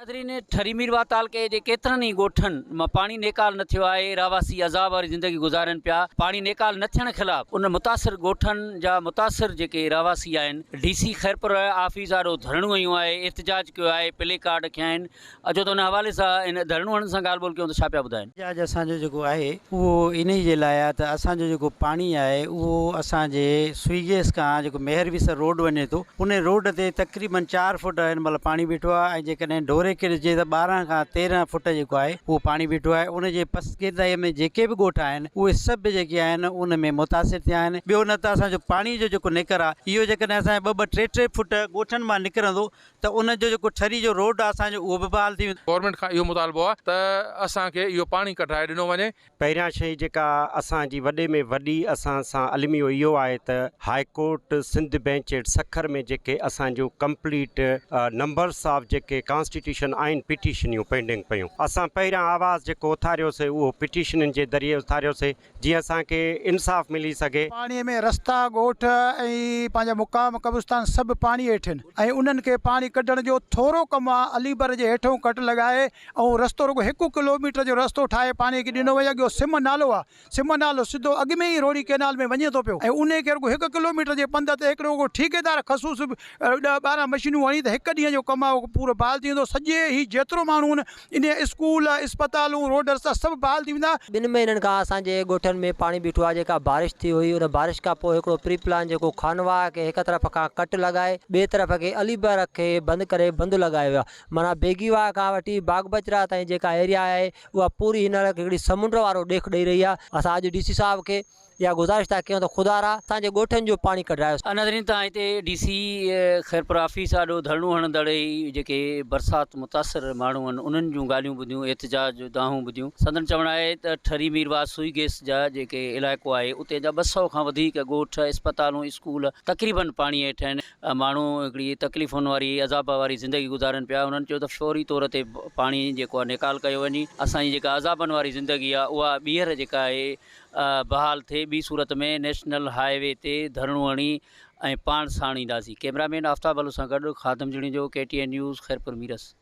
ناظرين ٺري ميرواهه تعلقي جي ڪيترن ئي ڳوٺن مان پاڻي نيڪال نه ٿيو آهي، رهواسي عذاب واري زندگي گذارين پيا، پاڻي نيڪال نه ٿيڻ خلاف ان متاثر ڳوٺن جا متاثر جيڪي رهواسي آهن ڊي سي خيرپور آفيس آڏو ڌرڻو هنيو آهي، احتجاج ڪيو آهي، پلي ڪارڊ کنيا آهن، اچو ته ان حوالي سان ان ڌرڻو هڻڻ سان ڳالهه ٻولهه ڪيون ته ڇا پيا ٻڌائين. احتجاج اسان جو جيڪو آهي اهو انهي جي لاء آهي ته اسان جو جيڪو پاڻي آهي اهو اسان جي سوئي گيس کان جيڪو ميهر ويسر روڊ وڃي ٿو انهي روڊ تي تقريبن چار فوٽ هن مهل پاڻي بيٺو آهي ۽ جيڪڏهن ڍوري کي ڏسجي ته 12 کان 13 فوٽ جيڪو آهي اهو پاڻي بيٺو آهي ان جي پسگردائي ۾ جيڪي به ڳوٺ آهن اهي سڀ جيڪي آهن ان ۾ متاثر ٿيا آهن ٻيو نه ته اسان جو پاڻي جو جيڪو نيڪر آهي اهو جيڪڏهن اسان جي ٻه ٻه ٽي ٽي فوٽ ڳوٺن مان نڪرندو ته ان جو جيڪو ٺري جو روڊ آهي اسان جو اهو به بحال ٿي ويندو. گورنمينٽ کان اهو مطالبو آهي ته اسان کي اهو پاڻي ڪڍرائي ڏنو وڃي. پهريان شيء جيڪا اسان جي وڏي ۾ وڏي اسان سان الميو اهو آهي ته هاء ڪورٽ سنڌ بينچ هيٺ سکر ۾ جيڪي اسان جون ڪمپليٽ نمبرس آف جيڪي ڪانسٽيٽيوشن آهن پٽيشنيون پينڊنگ پيون اسان پهريان آواز جيڪو اٿاريوسي اهو پٽيشنن جي ذريعي اٿاريوسي جيئن اسان کي انصاف ملي سگهي. پاڻي ۾ رستا، ڳوٺ ۽ پنهنجا مقام قبرستان سڀ پاڻي هيٺ آهن ۽ انهن کي پاڻي ڪڍڻ جو ٿورو ڪم آ علي بر جي هيٺئون ڪٽ لڳائي ۽ رستو رڳو هڪ ڪلو ميٽر جو رستو ٺاهي پاڻي کي ڏنو وڃي اڳيو سم نالو آ سم نالو سڌو اڳ ۾ ئي روهڙي ڪينال ۾ وڃي ٿو پيو ۽ انهي کي رڳو هڪ ڪلو ميٽر جي پنڌ تي هڪڙو رڳو ٺيڪيدار خصوص ڏهه 12 مشينون هڻي ته هڪ ڏينهن جو ڪم آ اهو پورو بحال ٿي ويندو سڄي هي جيترو ماڻهو آهن انهيء اسڪول، اسپتالون، روڊ رستا سڀ بحال ٿي ويندا. ٻن مهينن کان اسان جي ڳوٺن ۾ پاڻي بيٺو آهي جيڪا بارش ٿي هئي ان بارش کان پوء هڪڙو پري پلان جيڪو خانواهه کي هڪ طرف کان ڪٽ لڳائي ٻئي طرف کي علي بحر کي بند ڪري بند لڳايو ويو آهي معنيٰ بيگي واهه کان وٺي باغ بچرا تائين جيڪا ايريا آهي اها پوري هن هڪڙي سمنڊ وارو ڏيک ڏئي رهي آهي اسان اڄ ڊي سي صاحب کي اها گذارش ٿا ڪيون ته خدارا اسان جي ڳوٺن جو پاڻي ڪڍرايو. ناظرين تان هتي ڊي سي خيرپور آفيس آڏو ڌرڻو هڻندڙ هي جيڪي برسات متاثر ماڻهو آهن انهن جون ڳالهيون ٻڌيون احتجاج جو دانهون ٻڌيون سندن چوڻ آهي ته ٺري ميرواهه سوئي گيس جا جيڪي علائقو آهي اتي جا 200 کان وڌيڪ ڳوٺ اسپتالون اسڪول تقريبن پاڻي هيٺ آهن ماڻهو هڪڙي تڪليفن واري عذاب واري زندگي گذارن پيا انهن چيو ته فوري طور تي پاڻي جيڪو آهي نيڪال ڪيو وڃي اسان جي جيڪا عذابن واري زندگي آهي اها ٻيهر جيڪا آهي بحال ٿئي ٻي صورت ۾ نيشنل هاء وي تي ڌرڻو هڻي ۽ پاڻ ساڻ اينداسين ڪئميرا مين آفتاب بلوچ سان گڏ Khadim Junejo K T N news Khairpur Mirs.